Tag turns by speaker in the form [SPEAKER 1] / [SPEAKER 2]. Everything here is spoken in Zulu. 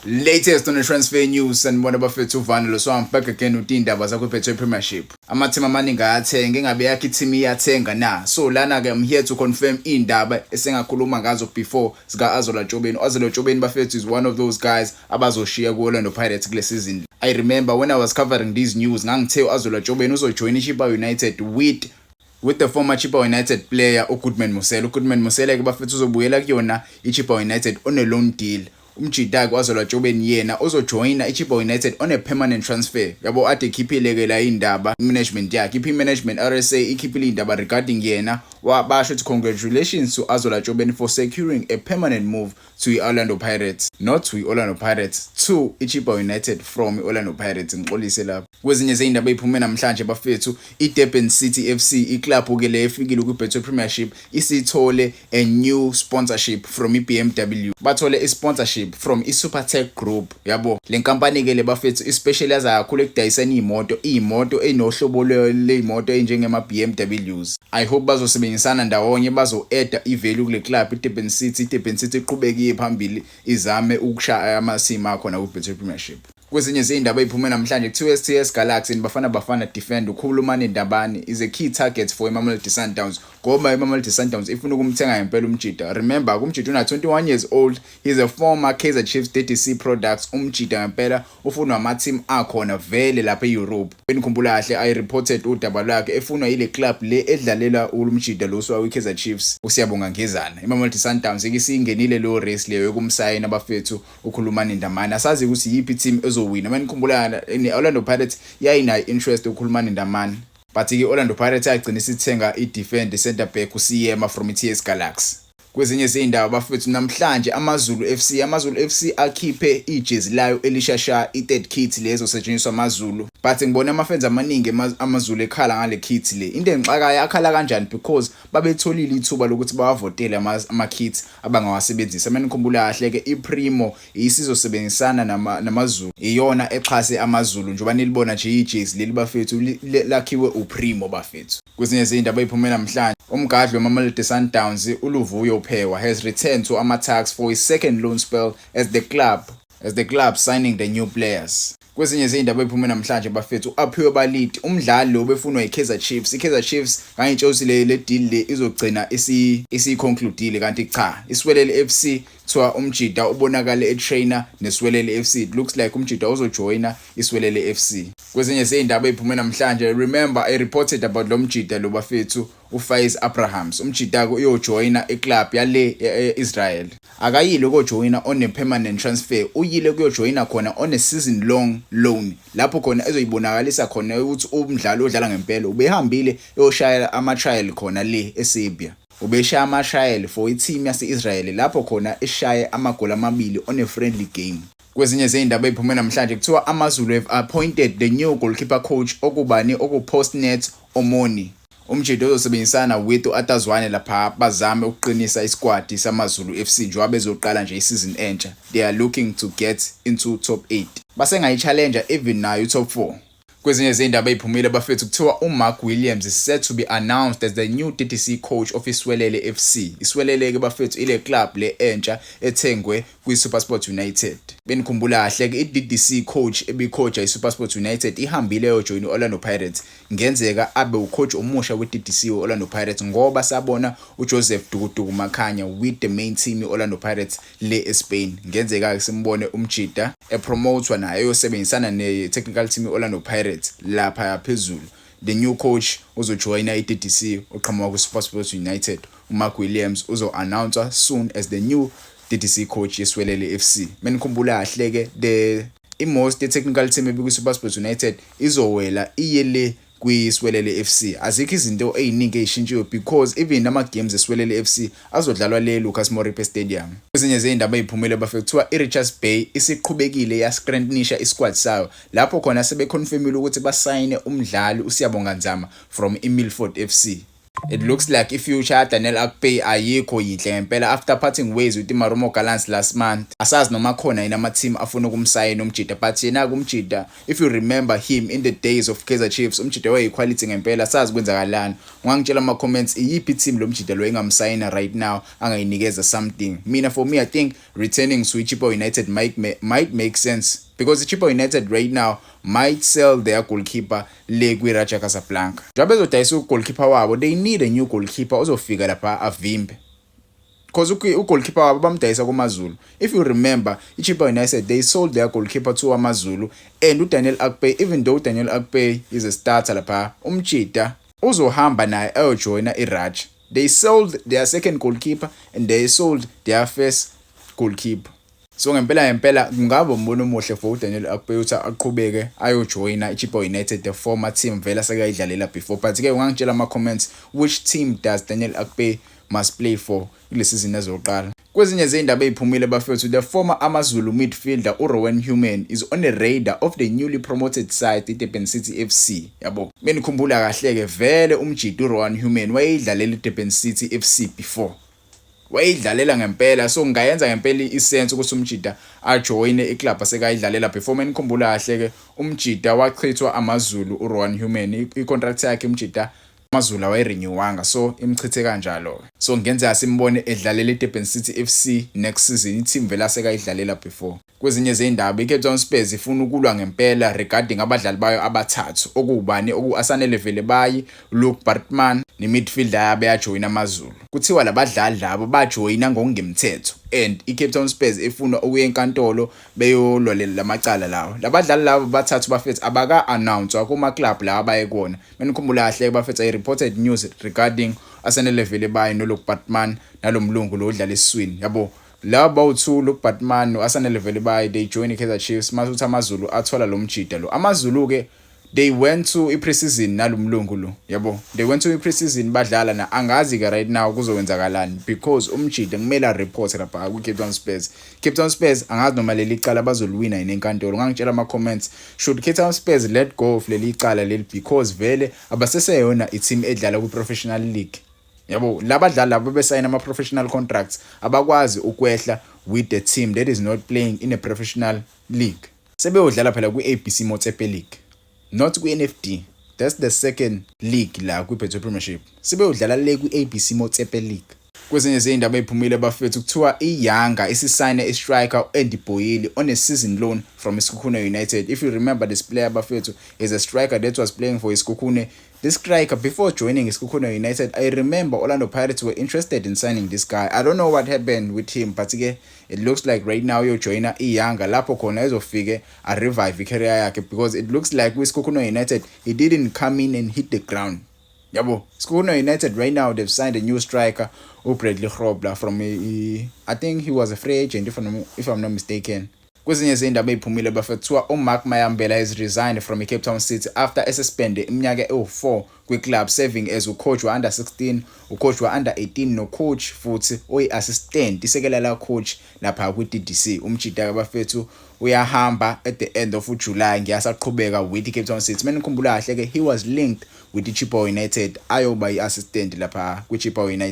[SPEAKER 1] Latest on the transfer news, sanibona bafethu, uVanelo. So I'm back again with indaba zakho Betway Premiership. Ama-team amaningi ayathenga, engabe yakhe i-team iyathenga na? So lana ke I'm here to confirm indaba esengakhuluma ngazo before sika Azola Tshobeni. Azola Tshobeni, bafethu, is one of those guys abazoshiya ku Orlando Pirates kule season. I remember when I was covering these news, ngangithe Azola Tshobeni uzojoin iChippa United with the former Chippa United player uGoodman Mosele. UGoodman Mosele ke, bafethu, uzobuyela kuyona iChippa United on a loan deal. Umjita ke Azola Tshobeni yena uzojoyina iChippa United on a permanent transfer, yabo. Ade ikhiphile ke la indaba management yakhe, iphi management RSA ikhiphile indaba regarding yena, basho ukuthi congratulations to Azola Tshobeni for securing a permanent move to i-Orlando Pirates, not to i-Orlando Pirates, to iChippa United from i-Orlando Pirates. Ngixolise lapho. Kwezinye zeyindaba ey'phume namhlanje, bafethu, i-Durban City FC, iclub ke le efikile kwi-Betway Premiership, isithole a new sponsorship from i-BMW. Bathole i-sponsorship from i-Supertech Group, yabo. Le nkampani ke le, bafethu, ispecialize kakhulu ekudayiseni iy'moto, iy'moto ey'nohlobo ley'moto ey'njengema-BMWs. I hope bazosebenzisana ndawonye, bazo-add i-value kule club i-Durban City. I-Durban City iqhubeke iye phambili, izame ukushaya ama-team akhona kwi-Betway Premiership. Kwezinye zey'ndaba ey'phume namhlanje, kuthiwa TS Galaxy and Bafana Bafana defender uKhulumani Ndabane is a key target for iMamelodi Sundowns, ngoba iMamelodi Sundowns ifuna ukumthenga ngempela umjita. Remember, umjita una 21 years old, he's a former Kaizer Chiefs DDC products. Umjita ngempela ufunwa ama-team akhona vele lapha e-Europe. Enikhumbula kahle, I reported udaba lwakhe efunwa yile club le edlalela umjita lo osuka kwi-Kaizer Chiefs, uSiyabonga Ngezana. iMamelodi Sundowns isingenile leyo race leyo yokumsayina, bafethu, uKhulumani Ndamane. Asazi ukuthi yiphi team ezowina. Manikhumbula, ne-Orlando Pirates yayinayo interest uKhulumani Ndamane, but ke Orlando Pirates yagcina isithenga i-defender, center back uSiyema from i-TS Galaxy. Kwezinye zey'ndawo, bafethu, namhlanje AmaZulu FC, AmaZulu FC akhiphe ijezi layo elishasha, i-third kit lezo setshenziswa AmaZulu, but ngibona ama-fans amaningi AmaZulu ekhala ngale kit le. Into engixakayo, akhala kanjani? Because babetholile ithuba lokuthi bawavotele ama-kits abangawasebenzisa. Uma nikhumbula kahle-ke, iPrimo isizosebenzisana namaZulu, iyona exhase AmaZulu, njengoba nilibona nje ijezi leli, bafethu, lakhiwe uPrimo, bafethu. Kwezinye zey'ndaba ey'phume namhlanje, umgadli weMamelodi Sundowns uLuvuyo Phewa has returned to AmaTuks for his second loan spell as the club signing the new players. Kwezinye zey'ndaba ey'phume namhlanje, bafethu, u-Aphiwe Balidi, umdlali lo befunwa i-Kaizer Chiefs. I-Kaizer Chiefs ngangitshela ukuthi le deal le izogcina isiyiconcludile, kanti cha, iSiwelele FC, kuthiwa umjida ubonakale etrainer neSiwelele FC. It looks like umjida uzojoyina iSiwelele FC. Kwezinye zey'ndaba ey'phume namhlanje, remember I reported about lo mjida lo, bafethu, uFaiz Abrahams. Umjida uyojoyina iclub yale e-Israel. Akayile ukujoyina on a permanent transfer, uyile kuyojoyina khona on a season long loan, lapho khona ezoyibonakalisa khona ukuthi umdlalo odlala ngempela. Ubehambile eyoshaya ama-trial khona le eSerbia, ubeshaya ama-trial for i-team yase-Israel, lapho khona eshaye amagoli amabili on a friendly game. Kwezinye zey'ndaba ey'phume namhlanje, kuthiwa AmaZulu have appointed the new goalkeeper coach, okubani? OkuPostnet Omoni, umjita ozosebenzisana with u-Arthur Zwane lapha, bazame ukuqinisa isquad samaZulu FC njengoba bezoqala nje isizini entsha. They are looking to get into top 8, basengayi-challenge even nayo top 4. Kwezinye zey'ndaba ey'phumile, bafethu, kuthiwa uMark Williams is set to be announced as the new DDC coach of iSiwelele FC. ISiwelele-ke, bafethu, ile club le entsha ethengwe kwi-SuperSport United. Benikhumbula kahle-ke, i-DDC coach ebicoacha i-SuperSport United ihambile yayojoyina i-Orlando Pirates. Ngenzeka abe ucoach omusha we-DDC we-Orlando Pirates, ngoba sabona uJoseph Dukuduku Makhanya with the main team i-Orlando Pirates le eSpain. Ngenzeka-ke simbone umjida epromothwa naye, eyosebenzisana ne-technical team i-Orlando Pirates lapha phezulu. The new coach uzojoyina i-DDC oqhamuka ku-SuperSport United, uMark Williams, uzo-announce soon as the new DDC coach yeSiwelele FC. Menikhumbula kahle-ke, the i-most technical team ebikwi-SuperSport United izowela iye le kwiSiwelele FC. Azikho izinto ey'ningi ey'shintshiwe, because even ama-games eSiwelele FC azodlalwa le Lucas Moripe Stadium. Ezinye zey'ndaba ey'phumile, bafethu, kuthiwa i-Richards Bay isiqhubekile yastrengthenisha isquad sayo, lapho khona sebeconfirmile ukuthi basayine umdlali uSiyabonga Nzama from iMilford FC. It looks like i-future Daniel Akpeyi ayikho yinhle ngempela after parting ways with iMarumo Gallants last month. Asazi noma khona yini ama-team afuna ukumsayina umjida, but yena kumjida, if you remember him in the days of Kaizer Chiefs, umjida wayeyiquality ngempela. Asazi kwenzakalani. Ungangitshela ama-comments, iyiphi team lo mjida lo engamsayina right now, angayinikeza something? Mina, for me, I think returning to iChippa United might make sense because iChippa United right now might sell their goalkeeper le kwi-Raja Casablanca. Njengoba bezodayisa ugoalkeeper wabo, they need a new goalkeeper ozofika lapha avimbe because ugoalkeeper wabo bamdayisa kuMaZulu. If you remember, iChippa United, they sold their goalkeeper to AmaZulu and uDaniel Akpeyi. Even though uDaniel Akpeyi is a starter lapha, umjida uzohamba naye ayojoyina iRaja. They sold their second goalkeeper and they sold their first goalkeeper, so ngempela ngempela kungaba umbono omuhle for uDaniel Akpeyi ukuthi aqhubeke ayojoyina iChippa United, the former team vele asekayidlalela before. But ke ungangitshela ama comments, which team does Daniel Akpeyi must play for kule season ezoqala? Kwezinye zey'ndaba ey'phumile, bafethu, the former AmaZulu midfielder uRowan Human is on the radar of the newly promoted side iDurban City FC, yabo. Menikhumbula kahle-ke vele, umjidi uRowan Human wayeyidlalela iDurban City FC before, wayidlalela ngempela, so kungayenza ngempela isense ukuthi umjida ajoyine iclub asekayidlalela before. Menikhumbula kahle-ke, umjida wachithwa AmaZulu uRowan Human, i-contract yakhe umjida AmaZulu awayirenewanga, so imchithe kanjalo. So kungenzeka simbone edlalela iDurban City FC next season, i-team vele asekayidlalela before. Kwezinye zey'ndaba, i-Cape Town Spurs ifuna ukulwa ngempela regarding abadlali bayo abathathu, okuwubani? Oku-Asanele Velebayi, Luke Baartman ne-midfielder yabo eyajoyina AmaZulu. Kuthiwa labadlali labo bajoyina ngokungemthetho and i-Cape Town Spurs ifuna ukuya enkantolo beyolwa lamacala lawo. Labadlali labo bathathu, bafethu, abaka-announce kuma-club la abaye kuwona. Menikhumbula kahle, bafethu, I reported news regarding Asanele Velebayi noLuke Baartman nalomlungu lo odlala esiswini, yabo. Laba bawu-two, Luke Baartman no-Asanele Velebayi, they join i-Kaizer Chiefs. Mase uthi AmaZulu athola lo mjida lo. AmaZulu-ke, they went to i-preseason nalomlungu lo, yabo. They went to i-preseason, badlala na. Angazi-ke right now kuzokwenzakalani because umjida kumele areport lapha kwi-Cape Town Spurs. Cape Town Spurs, angazi noma leli cala bazoliwina yini enkantolo. Ungangitshela ama-comments, should Cape Town Spurs let go of leli cala leli because vele abaseseyona i-team edlala kwi-professional league, yabo? Labadlali labo besayina ama-professional contracts, abakwazi ukwehla with the team that is not playing in a professional league. Sebeyodlala phela kwi-ABC Motsepe League, not kwi-NFD. That's the second league la kwi-Betway Premiership. Sebeyodlala le kwi-ABC Motsepe League. Kwezinye zey'ndaba ey'phumile, bafethu, kuthiwa iYanga isisayine i-striker u-Andy Boyeli on a season loan from iSekhukhune United. If you remember this player, bafethu, is a striker that was playing for iSekhukhune. This striker, before joining iSekhukhune United, I remember Orlando Pirates were interested in signing this guy. I don't know what happened with him, but ke it looks like right now uyojoyina iYanga lapho khona ezofike a-revive i-career yakhe because it looks like kwiSekhukhune United he didn't come in and hit the ground, yabo. Sekhukhune United right now, they've signed a new striker, uBradley Grobler, from I think he was a free agent, if I'm not mistaken. Kwezinye zey'ndaba ey'phumile, bafethu, kuthiwa uMark Mayambela has resigned from i-Cape Town City after esespende iminyaka ewu-4 kwi-club, serving as ucoach wa-under 16, ucoach wa-under 18, no-coach futhi oyi-assistant, isekela la coach lapha kwi-DDC. Umjida bafethu uyahamba at the end of July, ngiyasaqhubeka with i-Cape Town City. Menikhumbula kahle ke, he was linked with i-Chippa United, ayoba i-assistant lapha kwi-Chippa United.